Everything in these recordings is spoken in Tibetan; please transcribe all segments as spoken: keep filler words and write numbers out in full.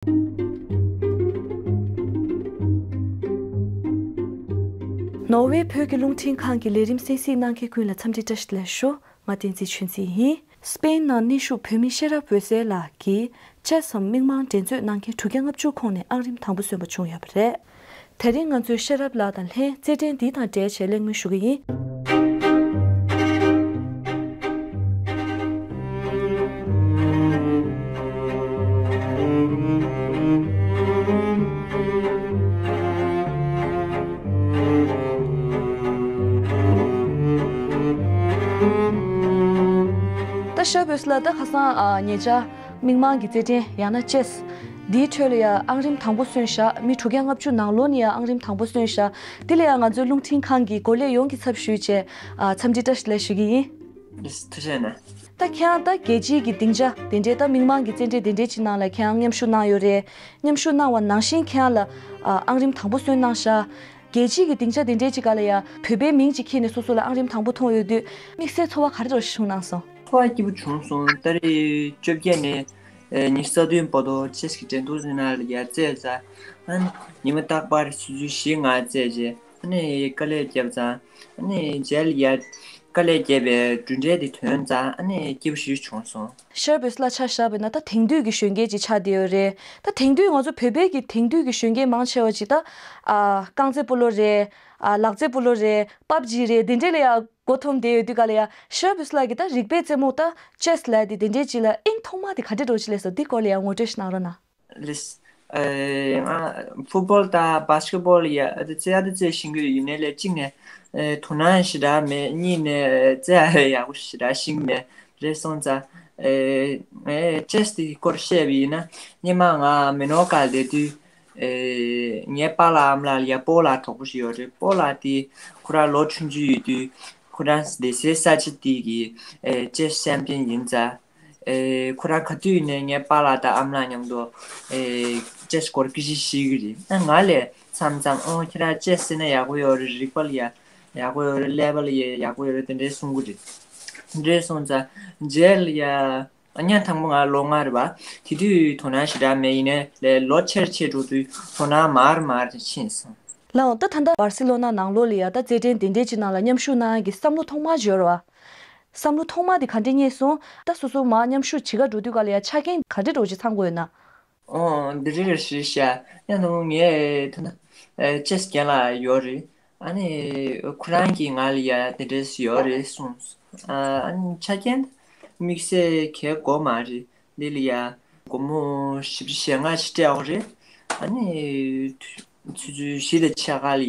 ནོར་ཝེ་བོད་ཀྱི་རླུང་འཕྲིན་ཁང་གི་ལས་རིམ་གསན་གཟིགས་གནང་མཁན་ཀུན་ལ་འཚམས་འདྲི་བཀྲ་ཤིས་བདེ་ལེགས་ཞུ། ང་བསྟན་འཛིན་ཆོས་འཛིན་ཡིན། སྤེན་ནང་གནས་བཞུགས་བོད་མི་ཤེས་རབ་འོད་ཟེར་ལགས་ཀྱིས་ཅེས་སམ་མིག་མངས་འགྲན་རྩོད་གནང་མཁན་དྲུག་བརྒྱ་ལྔ་བཅུ་ཁོངས་ནས་ཨང་རིམ་དང་པོ་སོན་པ་བྱུང་ཡོད་པ་རེད། དེ་རིང་ང་ཚོས་ཤེས་རབ་ལགས་དང་ལྷན་རྩེད་འགྲན་འདི་དང་འབྲེལ་བྱས་གླེང་མོལ་ཞུ་གི་ཡིན། ད་ཤར་བོད་ལ་ད་ཁ་སང་ཨ་ཉེ་ཆར་མིག་མངས་ཀྱི་རྩེད་འགྲན་ཡང་ན་ཅེས་འདིའི་ཁྲོད་ལ་ཡང་ཨང་རིམ་དང་པོ་སོན་བཞག་མི་དྲུག་བརྒྱ་ལྔ་བཅུ་ནང་ལོགས་ནས་ཡང་ཨང་རིམ་དང་པོ་སོན་བཞག་དེ་ལ་ཡང་ང་ཚོའི་རླུང་འཕྲིན་ཁང་གི་འགོ་ལས་ཡོངས་ཀྱི་ཚབ་ཞུས་བྱས་ཨ་འཚམས་འདྲི་བཀྲ་ཤིས་བདེ་ལེགས་ཞུ་གི་ཡིན། ལགས་སོ། ཐུགས་རྗེ་གནང་། ད་ཁྱེད་རང་ད་རྒྱལ་སྤྱིའི་གི་སྡིངས་ཆ་དེ་འདྲའི་ད་མིག་མངས་ཀྱི་རྩེད་འགྲན་དེ་འདྲའི་ཅིག་ནང་ལ་ཁྱེད་རང་མཉམ་ཞུགས་གནང་ཡོད་རེད། མཉམ་ཞུགས་གནང་བ་ནང་བཞིན་ཁྱེད་རང་ལ་ཨ་ཨང་རིམ་དང་པོ་སོན་གནང་ཤག་རྒྱལ་སྤྱིའི་གི་སྡིངས་ཆ་དེ་འདྲའི་ཅིག་ག་ལ་ཡ་བོད་པའི་མིང་ཅིག་འཁྱེར་ནས་སོ་སོ་ལ་ཨང་རིམ་དང་པོ་ཐོན་ཡོད་དུས་དམིགས་བསལ་ཚོར་བ་ག་རེ་འདྲ་ཞིག་བྱུང་གནང་སོང་། ཚོར་བ་སྐྱིད་པོ་བྱུང་སོང་། ཏ་རིག་བཅོ་བརྒྱད་ནས་ཨེ་ཉི་ཤུ་རྩ་བདུན་བར་དུ་ཅེས་ཀྱི་འགྲན་བསྡུར་ཟེར་ན་ལ་ཡར་རྩེད་ཚར། ཨ་ནི་ཉི་མ་རྟག་པར་ཆུ་ཚོད་བཞི་ལྔ་རྩེད་རྗེས་ཨ་ནི་དཀའ་ལས་བརྒྱབ་ཙང་ཨ་ནི་རྗེས་ལ་ཡར་དཀའ་ལས་བརྒྱབ་པའི་གྲུབ་འབྲས་དེ་ཐོན་ཙང་ཨ་ནི་སྐྱིད་པོ་ཞེ་པོ་བྱུང་སོང་། ཤར་བོད་ལ་ཆ་བཞག་པ་ཡིན་ན་ད་དེང་དུས་ཀྱི་གཞོན་སྐྱེས་ཅིག་ཆགས་བསྡད་ཡོད་རེད། ད་དེང་དུས་ང་ཚོ་བོད་པའི་གི་དེང་དུས་ཀྱི་གཞོན་སྐྱེས་མང་ཆེ་བ་ཅིག་ད་ཨ་རྐང་རྩེད་སྤོ་ལོ་རེད། ཨ་ལག་རྩེད་སྤོ་ལོ་རེད། པབ་ཇི་རེད། དེ་འདྲས་ལ་ཡ་མགོ་འཐོམས་བསྡད་ཡོད་དུས་ག་ལ་ཡ་ཤར་བོད་ལ་གི་ད་རིག་པའི་རྩེད་མོ་ད་ཅེས་ལ་དེ་དེ་འདྲས་ཅིག་ལ་དབྱིངས་ཐོག་མ་དེ་ག་འདྲས་འདྲ་ཅིག་སླེབས་སོང་། འདི་སྐོར་ལ་ཡ་ངོ་སྤྲོད་ཞིག་གནང་རོགས་གནང་། ལགས། ཨེ་ང་ཕུཊ་བོལ་དང་བྷ་སི་ཀེཊ་བོལ་ཡ་ཨ་ཏི་རྩེ་ཨ་ཏི་རྩེ་ཤེས་ཀྱི་ཡོད། ཡིན་ནའི་ལས་གཅིག་ནས་ཨེ་དོ་སྣང་ཞེ་དྲག་མེད། གཉིས་ནས་རྩེ་ཡ་ཡག་པོ་ཞེ་དྲག་ཤེས་ཀྱི་མེད། རེད་སོང་ཙང་ཨེ་ངས་ཅེས་དེ་སྐོར་བཤད་པ་ཡིན་ན་སྔོན་མ་ང་མེ་ནོར་ཁ་ལ་བསྡད་དུས་ཨེ་ངའི་པཱ་ལགས་ཨ་མ་ལགས་ལ་ཡ་སྤོ་ལགས་གྲོགས་པོ་ཞིག་ཡོད་རེད། སྤོ་ལགས་དེ་ཁོ་རང་ལོ་ཆུང་ཆུང་ཡོད་དུས་ཁོ་རང་སྡོད་སའི་ས་ཆ་དེ་གི་ཨེ་ཅེས་ཆེམ་པི་ཡན་ཡིན་ཙང་། ཨེ་ཁོ་རང་ག་དུས་ཡིན་ནའི་ངའི་པཱ་ལགས་དང་ཨ་མ་ལགས་མཉམ་དུ་ཨེ་ཅེས་སྐོར་སྐད་ཆ་བཤད་ཀྱི་རེད། ཨ་ང་ལས་མཚམས་མཚམས་ཨོ་ཁྱེད་རང་ཅེས་རྩེ་ན་ཡག་པོ་ཡོད་རེད། རིག་པ་ལ་ཡ་ཡག་པོ་ཡོད་རེད། ཀླད་པ་ལ་ཡ་ཡག་པོ་ཡོད་རེད། དེ་འདྲའི་གསུང་གི་རེད། དེ་འདྲའི་སོང་ཙང་རྗེས་ལ་ཡ་ཨ་ཉག་དང་པོ་ང་ལོ་ལྔ་རེད་པ། དེ་དུས་དོ་སྣང་ཞེ་དྲག་མེད། ཡིན་ནའི་ལས་ལོ་ཆེར་ཆེར་འགྲོ་དུས་དོ་སྣང་མར་མར་ཕྱིན་སོང་། ལགས་འོང་། ད་ད་ལྟ་བར་སི་ལོ་ན་ནང་ལོགས་ལ་ཡ་ད་རྩེད་འགྲན་དེ་འདྲའི་ཅིག་ནང་ལ་མཉམ་ཞུགས་གནང་ཡ་གི་བསམ་བློ་ཐོག་མར་འབྱོར་བ། བསམ་བློ་ཐོག་མ་དེ་ག་འདྲས་རྙེད་སོང་། ད་སོ་སོ་མར་མཉམ་ཞུགས་བྱེད་ག་འགྲོ་དུས་ག་ལ་ཡ་ཆ་རྐྱེན་ག་འདྲས་འདྲ་ཅིག་ཚང་དགོས་ཡོད་ན། ཨོ་འདི་རེད་རེད་ཤག་ཡང་ད་ངས་ད་ལྟ་ཅེས་རྒན་ལགས་ཡོད་རེད། ཨ་ནི་ཁོ་རང་གིས་ང་ལ་ཡ་དེ་འདྲས་ཡོད་རེད་གསུངས། ཨ་ནི་ཆ་རྐྱེན་དམིགས་བསལ་གལ་དགོས་མ་རེད། འདི་ལ་ཡ་སྒོར་མོ་བཞི་བཅུ་ཞེ་ལྔ་ཞིག་སྤྲད་དགོས་རེད། ཨ་ནི་ཆུ་ཚོད་བཞི་དང་ཕྱེད་ཀ་ལ་ཡ་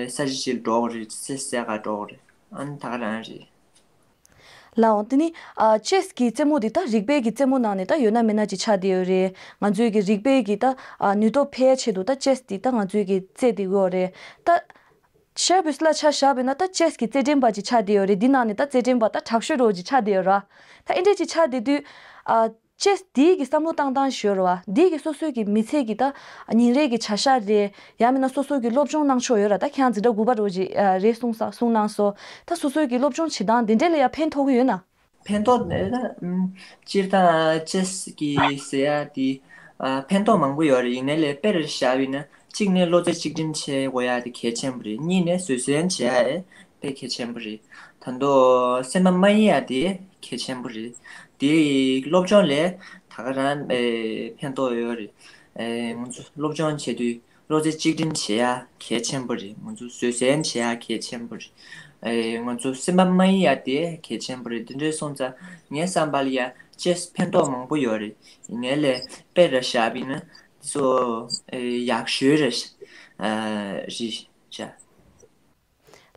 ས་ཆ་ཅིག་ལ་འགྲོ་དགོས་རེད། ཅེས་རྩེ་ག་འགྲོ་དགོས་རེད། ཨ་ནི་ད་ག་རང་རེད། ལགས་འོང་། དེ་ནི་ཨ་ཅེས་ཀྱི་རྩེད་མོ་འདི་ད་རིག་པའི་གི་རྩེད་མོ་ནང་ནས་ད་ཡོད་ན་མེད་ན་ཅིག་ཆགས་བསྡད་ཡོད་རེད། ང་ཚོའི་གི་རིག་པའི་གི་ད་ཨ་ནུས་སྟོབས་འཕེལ་ཆེད་དུ་ད་ཅེས་འདི་ད་ང་ཚོའི་གི་རྩེད་བསྡད་ཡོད་རེད། ད་ཤར་བོད་ལ་ཆ་བཞག་པ་ཡིན་ན་ད་ཅེས་ཀྱི་རྩེད་འགྲན་པ་ཅིག་ཆགས་བསྡད་ཡོད་རེད། འདི་ནང་ནས་ད་རྩེད་འགྲན་པ་ད་དྲག་ཤོས་འདྲ་ཅིག་ཆགས་བསྡད་ཡོད་རེད། ད་ཨེ་འདྲས་ཅིག་ཆགས་བསྡད་དུས་ཨ་ཅེས་འདིའི་གི་བསམ་བློ་བཏང་སྟངས་ཞིག་ཡོད་རེད་བ། འདིའི་གི་སོ་སོའི་གི་མི་ཚེ་གི་ད་ཉིན་རེ་གི་བྱ་གཞག་རེད། ཡང་མིན་ན་སོ་སོའི་གི་སློབ་སྦྱོང་གནང་ཕྱོགས་ཡོད་ར། ད་ཁྱེད་རང་འཛིན་གྲྭ་དགུ་པ་འདྲ་ཅིག་ཨ་རེད་གསུངས་ས་གསུངས་གནང་སོང་། ད་སོ་སོའི་གི་སློབ་སྦྱོང་བྱེད་སྟངས་དེ་འདྲས་ལ་ཡ་ཕན་ཐོགས་ཀྱི་ཡོད་ན། ཕན་ཐོགས་ནི་ད་ཨམ་སྤྱིར་བཏང་ཅེས་ཀྱི་ཟེར་ཡ་དེ་ཨ་ཕན་ཐོགས་མང་པོ་ཡོད་རེད། ཡིན་ནའི་ལས་དཔེར་བཞག་པ་ཡིན་ན་གཅིག་ནས་བློ་རྩེ་གཅིག་སྒྲིམ་བྱེད་དགོས་ཡ་དེ་གལ་ཆེན་པོ་རེད། གཉིས་ནས་བཟོད་བསྲན་བྱེད་ཡ་དཔེ་གལ་ཆེན་པོ་རེད། ད་དུང་སེམས་པ་མ་གཡེང་ཡ་དེ་གལ་ཆེན་པོ་རེད། དེ་སློབ་སྦྱོང་ལས་ད་ག་རང་ཨེ་ཕན་ཐོགས་ཡོད་རེད། ཨེ་ང་ཚོ་སློབ་སྦྱོང་བྱེད་དུས་བློ་རྩེ་གཅིག་སྒྲིམ་བྱེད་ཡ་གལ་ཆེན་པོ་རེད། ང་ཚོ་བཟོད་བསྲན་བྱེད་ཡ་གལ་ཆེན་པོ་རེད། ཨེ་ང་ཚོ་སེམས་པ་མ་གཡེང་ཡ་དེ་གལ་ཆེན་པོ་རེད། དེ་འདྲས་སོང་ཙང་ངའི་བསམ་པ་ལ་ཡ་ཅེས་ཕན་ཐོགས་མང་པོ་ཡོད་རེད། ཡིན་ནའི་ལས་དཔེ་ར་བཞག་པ་ཡིན་ན་འདི་ཚོ་ཨེ་ཡག་ཤོས་རེད། ཨ་རེད་བྱ། ལགས་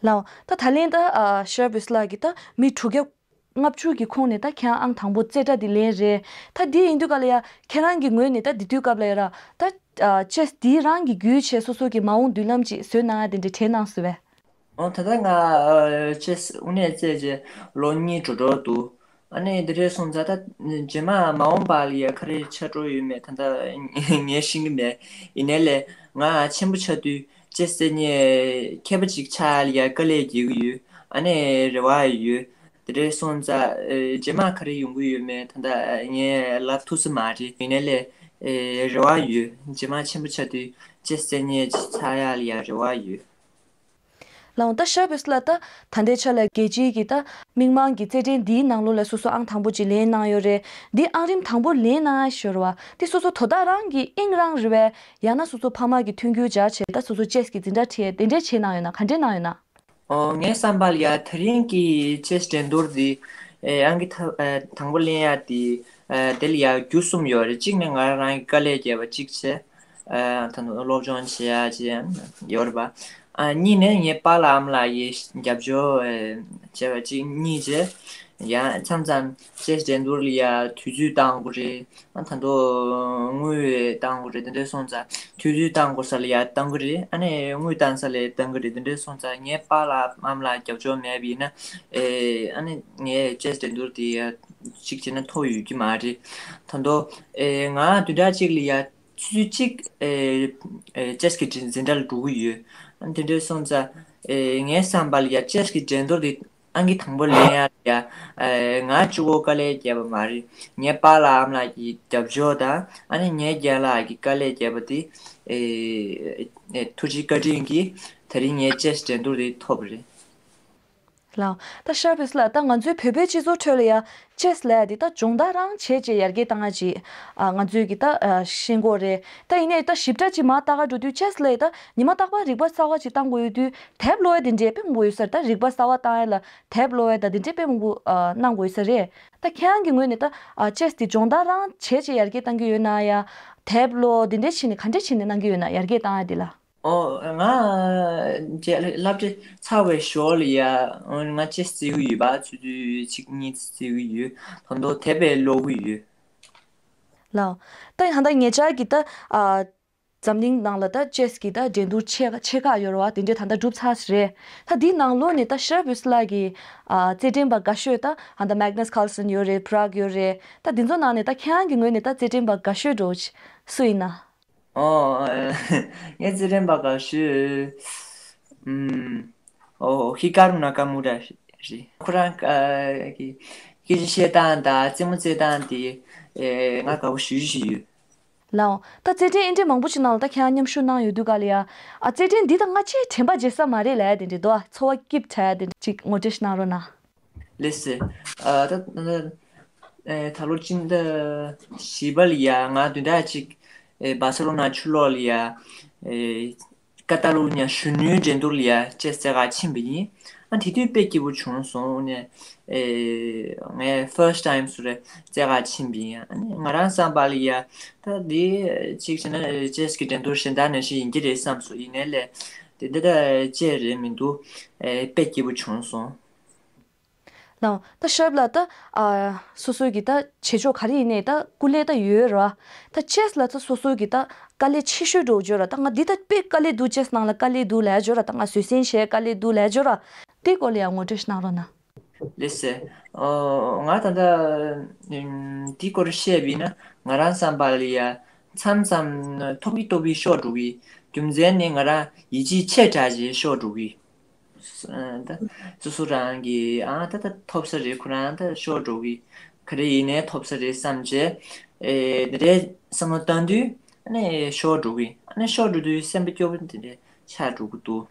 འོང་། ད་ད་ལན་ད་ཨ་ཤར་བོད་ལ་གི་ད་མི་དྲུག་བརྒྱ་ལྔ་བཅུ་གི་ཁོངས་ནས་ད་ཁྱེད་རང་ཨང་དང་པོ་རྩེ་གྲ་འདི་ལེན་རེད། ད་འདི་ཡིན་དུས་ག་ལ་ཡ་ཁྱེད་རང་གི་ངོས་ནས་ད་འདི་དུས་སྐབས་ལ་ཡ་ར་ད་ཨ་ཅེས་འདི་རང་གི་བརྒྱུད་བྱས་སོ་སོ་གི་མ་འོངས་མདུན་ལམ་ཅིག་བཟོས་གནང་ཡ་དེ་འདྲ་དྲན་གནང་སོང་བས། ཨོ་ད་ལྟ་ང་ཨ་ཅེས་དངོས་གནས་རྩེད་རྗེས་ལོ་གཉིས་འགྲོ་འགྲོ་འདུག་ཨ་ནི་འདི་འདྲས་སོང་ཙང་ད་རྗེས་མ་མ་འོངས་པ་ལ་ཡ་ག་རེ་ཆགས་འགྲོ་ཡོད་མེད་ད་ལྟ་ངས་ཤེས་ཀྱི་མེད། ཡིན་ནའི་ལས་ང་ཆེན་པོ་ཆགས་དུས་ཅེས་རྩེད་མཁན་མཁས་པ་ཅིག་ཆགས་ཡ་ལ་ཡ་དཀའ་ལས་རྒྱག་གི་ཡོད། ཨ་ནི་རེ་བ་ཡོད། འདི་འདྲས་སོང་ཙང་ཨ་རྗེས་མ་ག་རེ་ཡོང་གི་ཡོད་མེད་ད་ལྟ་ངས་ལབ་ཐུབ་ས་མ་རེད། ཡིན་ནའི་ལས་ ཨེ་རེ་བ་ཡོད། རྗེས་མ་ཆེན་པོ་ཆགས་དུས་ཅེས་རྩེད་མཁན་ཅིག་ཆགས་ཡག་ལ་ཡ་རེ་བ་ཡོད། ལགས་འོང་། ད་ཤར་བྷིས་ལགས། ད་ད་ལྟའི་ཆ་ལ་རྒྱལ་སྤྱིའི་གི་ད་མིག་མང་གི་རྩེད་འགྲན་འདིའི་ནང་ལོགས་ལ་སོ་སོ་ཨང་དང་པོ་ཅིག་ལེན་གནང་ཡོད་རེད། འདི་ཨང་རིམ་དང་པོ་ལེན་གནང་ཡ་ཞོར་བ་དེ་སོ་སོ་དོ་བདག་རང་གི་དབྱིངས་རང་རེད་བས། ཡང་ན་སོ་སོ་ཕ་མ་གི་མཐུན་འགྱུར་སྦྱར་བྱས་ད་སོ་སོ་ཅེས་གི་འཛིན་གྲྭ་ཁྲིད་དེ་འདྲས་བྱས་གནང་ཡོད་ན། ག་འདྲས་གནང་ཡོད་ན། ཨོ། ངའི་བསམ་པ་ལ་ཡ་དེ་རིང་གི་ཅེས་འགྲན་བསྡུར་འདི་ཨེ་ཨང་གི་ཐ་ཨེ་དང་པོ་ལེན་ཡ་དེ་ཨེ་དེ་ལ་ཡ་རྒྱུ་གསུམ་ཡོད་རེད། གཅིག་ནི་ང་རང་གི་དཀའ་ལས་བརྒྱབ་པ་གཅིག་བྱས། ཨ་ད་དུང་སློབ་སྦྱོང་བྱེད་ཡ་ཅིག་ཡང་ཡོད་རེད་པ། ཨ་གཉིས་ནས་ངའི་པཱ་ལགས་ཨ་མ་ལགས་ཀྱིས་རྒྱབ་སྐྱོར་ཨེ་བྱས་པ་གཅིག་གཉིས་བྱས། ཡང་མཚམས་མཚམས་ཅེས་འགྲན་བསྡུར་ལ་ཡ་དུས་ཚོད་བཏང་དགོས་རེད། ཨ་ད་དུང་དངུལ་བཏང་དགོས་རེད། དེ་འདྲ་སོང་ཙང་དུས་ཚོད་བཏང་དགོས་ས་ལ་ཡ་བཏང་གི་རེད། ཨ་ནི་དངུལ་བཏང་ས་ལ་བཏང་གི་རེད། དེ་འདྲ་སོང་ཙང་ངའི་པཱ་ལགས་ཨ་མ་ལགས་རྒྱབ་སྐྱོར་མེད་པ་ཡིན་ན་ཨེ་ཨ་ནི་ངས་ཅེས་འགྲན་བསྡུར་དེ་ཡ་གཅིག་བྱས་ན་ཐོབ་ཡོད་ཀྱི་མ་རེད། ད་དུང་ཨེ་ང་བདུན་ཕྲག་གཅིག་ལ་ཡ་ཆུ་ཚོད་གཅིག་ཨེ་ཨེ་ཅེས་ཀྱི་འཛིན་གྲྭ་ལ་འགྲོ་གི་ཡོད། ཨ་དེ་འདྲ་སོང་ཙང་ཨེ་ངའི་བསམ་པ་ལ་ཡ་ཅེས་ཀྱི་འགྲན་བསྡུར་དེ་ཨང་ཀི་དང་པོ་ལེན་ཡ་ལ་ཡ་ཨེ་ང་གཅིག་པོ་དཀའ་ལས་བརྒྱབ་པ་མ་རེད། ངའི་པཱ་ལགས་ཨ་མ་ལགས་ཀྱི་རྒྱབ་སྐྱོར་དང་ཨ་ནི་ངའི་རྒན་ལགས་ཀྱི་དཀའ་ལས་བརྒྱབ་པ་དེ་ཨེ་ཨེ་ཐུགས་རྗེ་བཀའ་དྲིན་གྱིས་དེ་རིང་ངའི་ཅེས་འགྲན་བསྡུར་དེ་ཐོབ་པ་རེད། ལགས། ད་ཤར་བྷིས་ལགས། ད་ང་ཚོའི་བོད་པའི་སྤྱི་ཚོགས་ཁྲོད་ལ་ཡ་ཅེས་ལབ་ཡ་འདི་ད་སྦྱོང་བརྡར་རང་བྱས་བྱས་ཡར་རྒྱས་བཏང་ཡ་ཅིག་ཨ་ང་ཚོའི་གི་ད་ཨ་ཤེས་ཀྱི་ཡོད་རེད། ད་ཡིན་ནའི་ད་ཞིབ་ཕྲ་ཅིག་མར་ལྟ་ག་འགྲོ་དུས་ཅེས་ལབ་ཡ་ད་ཉི་མ་རྟག་པར་རིག་པ་གསར་པ་ཅིག་བཏང་དགོས་ཡོད་དུས་དེབ་ཀློག་ཡ་དེ་འདྲས་དཔེ་མང་པོ་ཡོད་ས་རེད། ད་རིག་པ་གསར་པ་བཏང་ཡ་ལ་དེབ་ཀློག་ཡ་ད་དེ་འདྲས་དཔེ་མང་པོ་ཨ་གནང་དགོས་ཡོད་ས་རེད། ད་ཁྱེད་རང་གི་ངོས་ནས་ད་ཨ་ཅེས་དེ་སྦྱོང་བརྡར་རང་བྱས་བྱས་ཡར་རྒྱས་བཏང་གི་ཡོད་ན། ཡ་དེབ་ཀློག་དེ་འདྲས་བྱས་ནས་ག་འདྲས་བྱས་ནས་གནང་གི་ཡོད་ན་ཡར་རྒྱས་བཏང་ཡ་དེ་ལ། ཨོ། ང་རྗེས་སློབ་གྲྭ་ཚར་བའི་ཞོར་ལ་ཡ་ང་ཅེས་རྩེ་གི་ཡོད་པ། ཆུ་ཚོད་གཅིག་གཉིས་རྩེ་གི་ཡོད། ད་དུང་དེབ་ཀློག་གི་ཡོད། ལགས། ད་ཡང་ད་ངེད་ཅག་གི་ད་ཨ་འཛམ་གླིང་ནང་ལ་ད་ཅེས་ཀྱི་ད་འགྲན་བསྡུར་ཆེ་ཆེ་ཁག་ཡོད་རེད་བ། དེ་འདྲས་ད་ད་གྲུབ་ཚར་ས་རེད། ད་འདིའི་ནང་ལོགས་ནས་ད་ཤར་བྷིས་ལགས་ཀྱི་ཨ་རྩེད་འགྲན་པ་དགའ་ཤོས་ད་ཨ་ད་མེག་ནས་ཁར་ལ་སན་ཡོད་རེད། པྲག་ཡོད་རེད། ད་འདི་ཚོ་ནང་ནས་ད་ཁྱེད་རང་གི་ངོས་ནས་ད་རྩེད་འགྲན་པ་དགའ་ཤོས་འདྲ་བོ་ཅིག་སུ་ཡིན་ན། ཨོ། ངའི་རྩེད་འགྲན་པ་དགའ་ཤོས། ཨུམ། ཨོ། ཧི་ཀ་རུ་ན་ཀ་མུ་ར་རེད། ཁོ་རང་ཨ་གི་སྐད་ཆ་བཤད་སྟངས་དང་རྩེད་མོ་རྩེ་སྟངས་དེ་ཨེ་ང་དགའ་པོ་ཞེ་པོ་ཅིག་ཡོད། ལགས་འོང་། ད་རྩེད་འགྲན་ཨེ་འདྲས་མང་པོ་ཅིག་ནང་ལ་ད་ཁྱེད་རང་མཉམ་ཞུགས་གནང་ཡོད་དུས་ག་ལ་ཡ། ཨ་རྩེད་འགྲན་འདི་ད་སྔ་ཕྱིའི་དྲན་པ་བརྗེད་ས་མ་རེད་ལབ་ཡ་དེ་འདྲས་འདུག་ཨ། ཚོར་བ་སྐྱིད་དྲགས་ཡ་དེ་འདྲས་ཅིག་ངོ་སྤྲོད་ཞིག་གནང་རོགས་གནང་། ལགས་སེ། ཨ་ད་ཨ་ཨེ་ད་ལོ་སྤྱི་ཟླ་བཞི་པ་ལ་ཡ་ང་བདུན་ཕྲག་གཅིག་ཨེ་སྦར་སེ་ལོ་ན་ཆུ་ལོག་ལ་ཡ་ཨེ་ཀ་ཏ་ལུ་ཉ་གཞོན་ནུའི་འགྲན་བསྡུར་ལ་ཡ་ཅེས་རྩེ་གར་ཕྱིན་པ་ཡིན། ཨ་དེ་དུས་དཔེ་སྐྱིད་པོ་བྱུང་སོང་ནས་ཨེ་ངས་ཕར་སི་ཊི་ཊའིམ་སུ་རེད་རྩེ་གར་ཕྱིན་པ་ཡིན། ཨ་ནི་ང་རང་བསམ་པ་ལ་ཡ་ད་འདི་གཅིག་བྱས་ན་ཅེས་ཀྱི་འགྲན་བསྡུར་གཞན་དག་ནང་བཞིན་ཡིན་གྱི་རེད་བསམ་སོང་། ཡིན་ནའི་ལས་དེ་འདི་ད་ཅེས་རེད་མི་འདུག་ཨེ་དཔེ་སྐྱིད་པོ་བྱུང་སོང་། ལགས་འོང་། ད་ཤར་བྷིས་ལགས། ད་ཨ་སོ་སོའི་གི་ད་བྱེད་ཕྱོགས་ག་རེ་ཡིན་ནའི་ད་སྐུ་ལས་ད་ཡོད་ར། ད་ཅེས་ལ་ད་སོ་སོའི་གི་ད་དཀའ་ལས་ཆེ་ཤོས་འདྲ་བོ་བརྗོད་ར། ད་ང་འདི་ད་དཔེ་དཀའ་ལས་འདུག་ཅེས་ནང་ལ་དཀའ་ལས་འདུག་ལབ་བརྗོད་ར། ད་ང་བཟོད་བསྲན་བྱས་དཀའ་ལས་འདུག་ལབ་བརྗོད་ར། དེའི་སྐོར་ལ་ཡང་ངོ་སྤྲོད་ཞིག་གནང་རོགས་གནང་། ལགས་སེ། ཨོ་ང་ད་ལྟ་ཨུམ་དེའི་སྐོར་བཤད་པ་ཡིན་ན་ང་རང་བསམ་པ་ལ་ཡ་མཚམས་མཚམས་ཐོབ་ཀྱི་ཐོབ་ཀྱི་ཤོར་འགྲོ་གི། རྒྱུ་མཚན་ནི་ང་རང་ཡིད་ཆེས་ཆེ་དྲགས་བྱས་ཤོར་འགྲོ་གི། ཨ་ད་སོ་སོ་རང་གིས་ཨ་ད་ད་ཐོབ་ས་རེད། ཁོ་རང་ད་ཤོར་འགྲོ་གི། ག་རེ་ཡིན་ནའི་ཐོབ་ས་རེད་བསམ་བྱས་ཨེ་དེ་འདྲའི་བསམ་བློ་བཏང་དུས་ཨ་ནི་ཤོར་འགྲོ་གི། ཨ་ནི་ཤོར་འགྲོ་དུས་སེམས་པ་སྐྱོ་པོ་དེ་འདྲ་ཆགས་འགྲོ་གི་འདུག་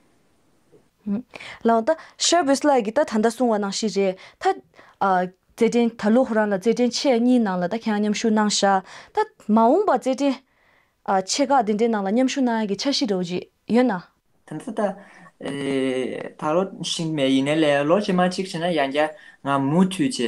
ལགས་འོང་། ད་ཤར་བྷིས་ལགས་ཀྱིས་ད་ད་ལྟ་གསུངས་པ་ནང་བཞིན་རེད། ད་ཨ་རྩེད་འགྲན་ད་ལོ་ཁོ་རང་ལ་རྩེད་འགྲན་ཆེ་གཉིས་ནང་ལ་ད་ཁྱེད་རང་མཉམ་ཞུགས་གནང་ཤག་ད་མ་འོངས་པ་རྩེད་འགྲན་ཨ་ཆེ་ཁག་དེ་འདྲའི་ནང་ལ་མཉམ་ཞུགས་གནང་ཡ་གི་འཆར་གཞི་འདྲ་བོ་ཅིག་ཡོད་ན། ད་ལྟ་ད་ཨེ་ད་ལོ་ཤེས་ཀྱི་མེད། ཡིན་ནའི་ལས་ལོ་རྗེས་མ་གཅིག་བྱས་ན་ཡང་བསྐྱར་ང་མུ་མཐུད་བྱས་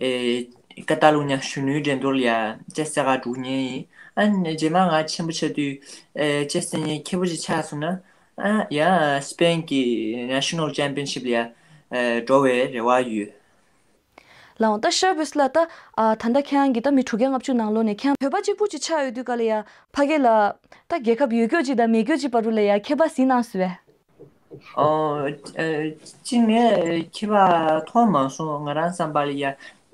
ཨེ་ཀ་ཏ་ལུ་ཉ་གཞོན་ནུའི་འགྲན་བསྡུར་ལ་ཡ་ཅེས་རྩེ་གར་འགྲོ་མཁན་ཡིན། ཨ་ནི་རྗེས་མ་ང་ཆེན་པོ་ཆགས་དུས་ཨེ་ཅེས་རྩེ་མཁན་མཁས་པོ་ཅིག་ཆགས་སོང་ན་ཨ་ཡ་སི་པེན་གྱི་ནེ་ཤ་ནལ་ཅེམ་པི་ཡན་ཤིབ་ལ་ཡ་ཨེ་འགྲོ་བའི་རེ་བ་ཡོད། ལགས་འོང་། ད་ཤར་བྷིས་ལགས། ད་ཨ་ད་ལྟ་ཁྱེད་རང་གིས་ད་མི་དྲུག་བརྒྱ་ལྔ་བཅུ་ནང་ལོགས་ནས་ཁྱེད་རང་བོད་པ་གཅིག་པུ་ཅིག་ཆགས་ཡོད་དུས་ག་ལ་ཡ་ཕ་གི་ལ་ད་རྒྱལ་ཁབ་ཡོད་རྒྱུ་ཅིག་དང་མེད་རྒྱུ་ཅིག་བར་དུ་ལ་ཡ་ཁྱད་པར་གཟིགས་གནང་སོང་བས། ཨོ། ཨ་གཅིག་ནས་ཁྱད་པར་མཐོང་མ་སོང་། ང་རང་བསམ་པ་ལ་ཡ་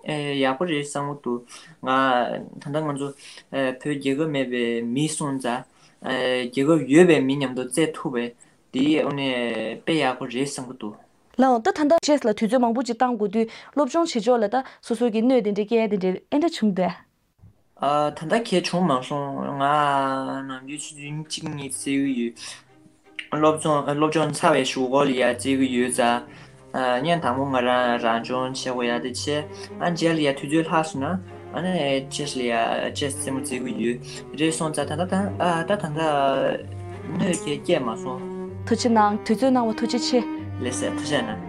ཨེ་ཡག་པོ་རེད་བསམ་གྱི་འདུག་ང་ད་ལྟ་ང་ཚོ་ཨེ་བོད་རྒྱལ་ཁབ་མེད་པའི་མི་སོང་ཙང་ཨེ་རྒྱལ་ཁབ་ཡོད་པའི་མི་མཉམ་དུ་རྩེད་ཐུབ་པས་དེ་དངོས་གནས་དཔེ་ཡག་པོ་རེད་བསམ་གྱི་འདུག་ལགས་འོང་། ད་ད་ལྟ་ཅེས་ལ་དུས་ཚོད་མང་པོ་ཅིག་བཏང་དགོས་དུས་སློབ་སྦྱོང་བྱེད་ཕྱོགས་ལ་ད་སོ་སོ་གི་གནོད་དེ་འདྲའི་སྐྱེལ་དེ་འདྲའི་ཨེ་འདྲ་བྱུང་འདུག་ཨ། ད་ལྟ་གས་བྱུང་མ་སོང་། ང་ནམ་རྒྱུན་ཆུ་ཚོད་ཉིན་གཅིག་གཉིས་བཙལ་གྱི་ཡོད། སློབ་སྦྱོང་སློབ་སྦྱོང་ཚར་བའི་གཞུག་གུ་ལ་ཡ་བཙལ་གྱི་ཡོད་ཙང་། ཨ། བརྙན་དང་པོ་ང་རང་རང་སྦྱོང་བྱེད་དགོས་ཡ་དེ་བྱས། ཨ། རྗེས་ལ་ཡ་དུས་ཚོད་ལྷག་སོང་ན། ཨ་ནི་ཅེས་ལ་ཡ་ཅེས་རྩེད་མོ་རྩེ་གི་ཡོད་རེད། སོང་ཙང་ད་ལྟ་ད་ཨ་ད་ད་ལྟ་སྣོད་ཀྱི་སྐྱེས་མ་སོང་། ཐུགས་རྗེ་གནང་། དུས་ཚོད་གནང་བ་ཐུགས་རྗེ་ཆེ། ལགས་སོ། ཐུགས་རྗེ་གནང་།